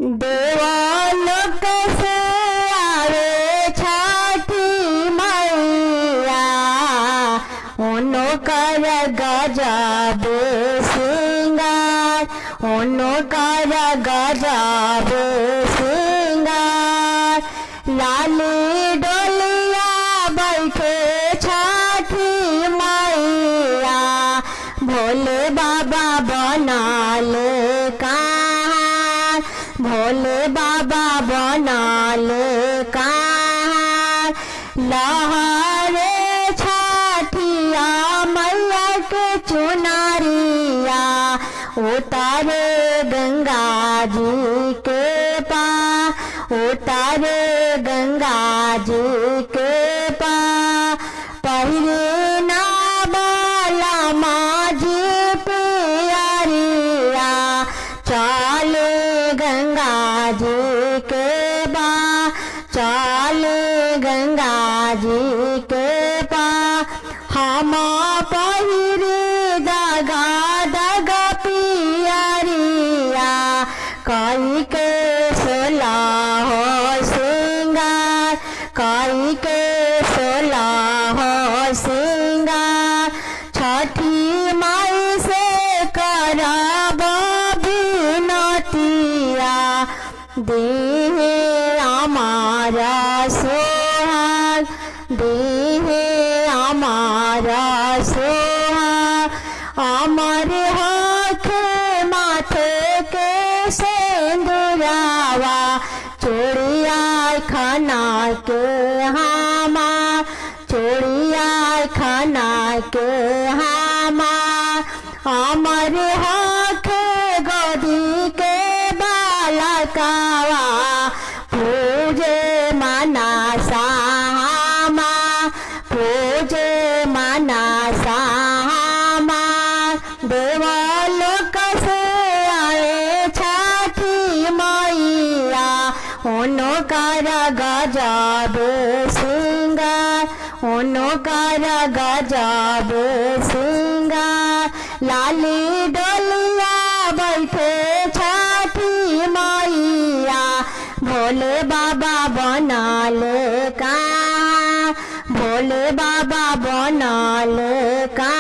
देवालोक से आवे छठी मैया, उनकर गजब सिंगार, उनकर गजब सिंगार। लाली डोलिया बैठे छठी मैया, भोले बाबा बनाले कहाँ, भोले बाबा बनाले कहाँ। लहरे छठिया मैया के चुनरिया, उतारे गंगा जी के पार, उतारे गंगा जी के पार। पहिरे ना बाला माझी पियरिया, चले गंगा जी के बा, चले गंगा जी के पा। हम पहिरे दगा दगा पियरिया, कई के सोला हो सिंगार, कई के सोला हो सिंगार। छठी माई से करब बिनतिया, देहे हमारा सोहाग, देहे हमारा सोहाग। अमर होखे माथे के सिंदूरावा, चूड़िया खाना के हमार, चूड़िया खाना के हमार। अमर होखे गोदी के बालकावा, पूजे मनासा हमार, पूजे मनासा हमार। देवलोक से आए छठी मैया, उनकर गजब सिंगार, उनकर गजब सिंगार। लाली डोलिया बैठे छठी मैया, भोले बाबा बनाले कहाँ, भोले बाबा बनाले कहाँ।